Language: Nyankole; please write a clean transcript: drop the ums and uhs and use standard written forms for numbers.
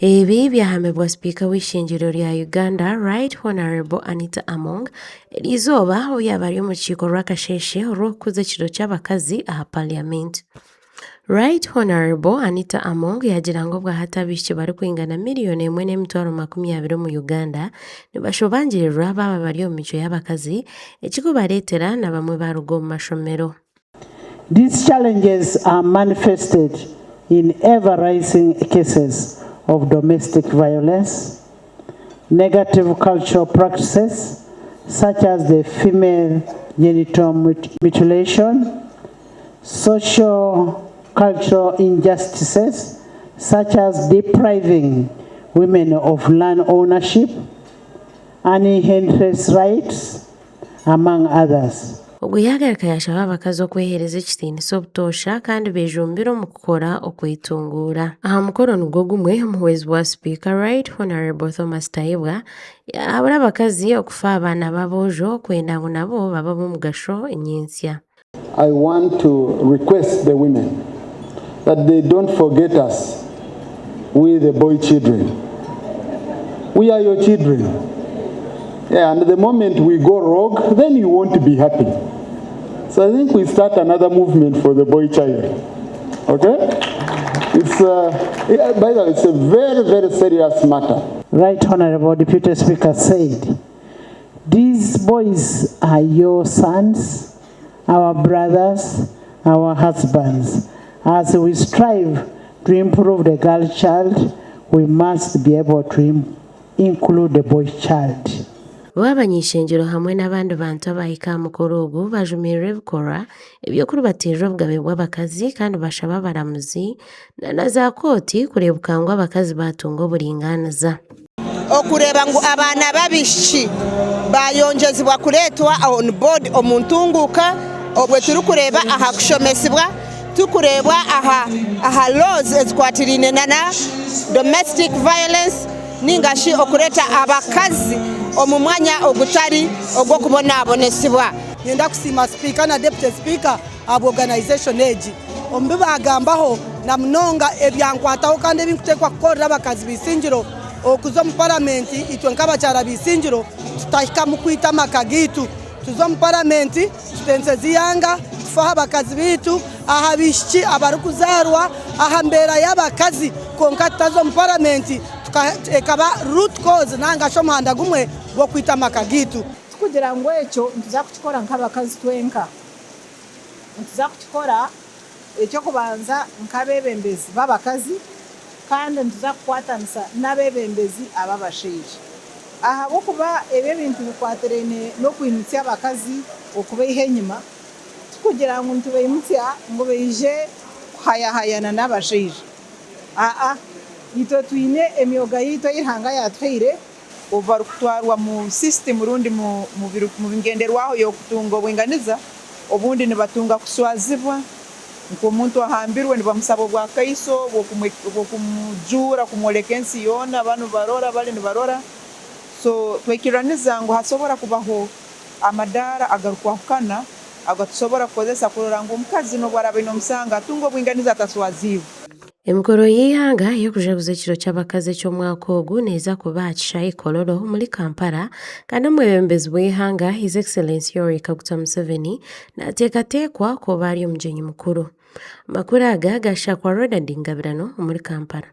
Ebi byahamibwa Sipiika w'eishengyero rya Uganda, Right Honourable Anita Among, eriizooba obu yaaba ari omu rukiiko rw'akasheeshe orw'okukuza ekiro ky'abakazi aha Parliament. Right Honourable Anita Among yaagira ngu obwahati abaishiki barikwingana miriyoni emwe n'emitwaro 20 omu Uganda nibashobangirirwa baaba bari omu micwe y'abakazi ekirikubareetera na bamwe baaruga omu mashomero. These challenges are manifested in ever rising cases of domestic violence, negative cultural practices such as the female genital mutilation, social cultural injustices such as depriving women of land ownership and inheritance rights, among others. Ogu yaagaruka yaashaba abakazi okweheereza ekitiinisa obutoosha kandi beejumbire omu kukora okwetunguura. Aha mukoro nigwo gumwe, omuhwezi wa Sipiika Right Honourable Thomas Tayebwa yaahabura abakazi okufa aha baana b'aboojo kwenda ngu nabo babe ab'omugasho nyentsya. I want to request the women that they don't forget us, we the boy children. We are your children. Yeah, and the moment we go rogue, then you won't be happy. So I think we start another movement for the boy child. Okay? It's, yeah, by the way, it's a very, very serious matter. Right Honorable Deputy Speaker said, these boys are your sons, our brothers, our husbands. As we strive to improve the girl child, we must be able to include the boy child. Bo abany'ishengyero hamwe n'abandi bantu abahika aha mukoro ogu bajumirire ebikorwa eby'okuribatiirira obugabe bw'abakazi kandi bashaba abaramuzi na za kooti kureebuka ngu abakazi baatunga oburingaaniza. Okureeba ngu abaana b'abaishiki bayongyezibwa kureetwa on board omu ntunguuka obwe turikureeba aha kushomesibwa, turikureeba aha aha laws ezikwatiraine na domestic violence ninga shi okureeta abakazi omu mwanya ogutari ogw'okubonabonesibwa. Niinyenda kusiima Sipiika na Deputy Sipiika ahabwa organisation egi. Omu bi baagambaho na munonga ebyankwataho kandi ebi ndikuteekwa kukorera abakazi b'eisingiro okuza omu paramenti itwe nk'abakyara b'eisingiro tutahikamu kwita amaka gaitu. Tuze omu paramenti tutenseze eihanga, tufe aha bakazi baitu, aha baishiki abarikuzaarwa, aha mbeera y'abakazi kwonka tutaza omu paramenti ekaba root cause nanga shi omuhanda gumwe gw'okwita amaka gaitu. Tikugira ngu ekyo nituza kukikora nk'abakazi twenka. Nituza kukikora eky'okubanza nk'abeebembezi b'abakazi kandi nituza kukwatanisa n'abeebembezi ab'abashaija. Ahabw'okuba ebi ebintu bikwatiraine n'okwimutsya abakazi okubaiha enyima, tikugira ngu nitubaimutsya ngu baije kuhayahayana n'abashaija. Aa, itwe twine emyoga yaitu ei Ruhanga yaatuhaire. Obu barukutwarwa mu system rundi mu ngenderwaho y'okutunga obwinganiza, obundi nibatunga kuswazibwa, nk'omuntu ahambirwe nibamusaba obwakaiso obw'okumujuura kumwoleka ensi yoona, banu barora, bali nibarora. So twikirraniza ngu hasobora kubaho amadaara agarukwahukana agatusobora kukozesa kurora ngu omukazi n'obu araaba aine omusango atunge obwinganiza ataswaziibwe. Emikoro y'eihanga ey'okujaguza ekiro ky'abakazi eky'omwaka ogu neeza kuba aha kishaayi Kololo omuri Kampala kandi omwebembezi w'eihanga His Excellency Yoweri Kaguta Museveni naateekateekwa kuba ari omugyenyi mukuru. Amakuru aga gaashakwa Ronald Ngabirano omuri Kampala.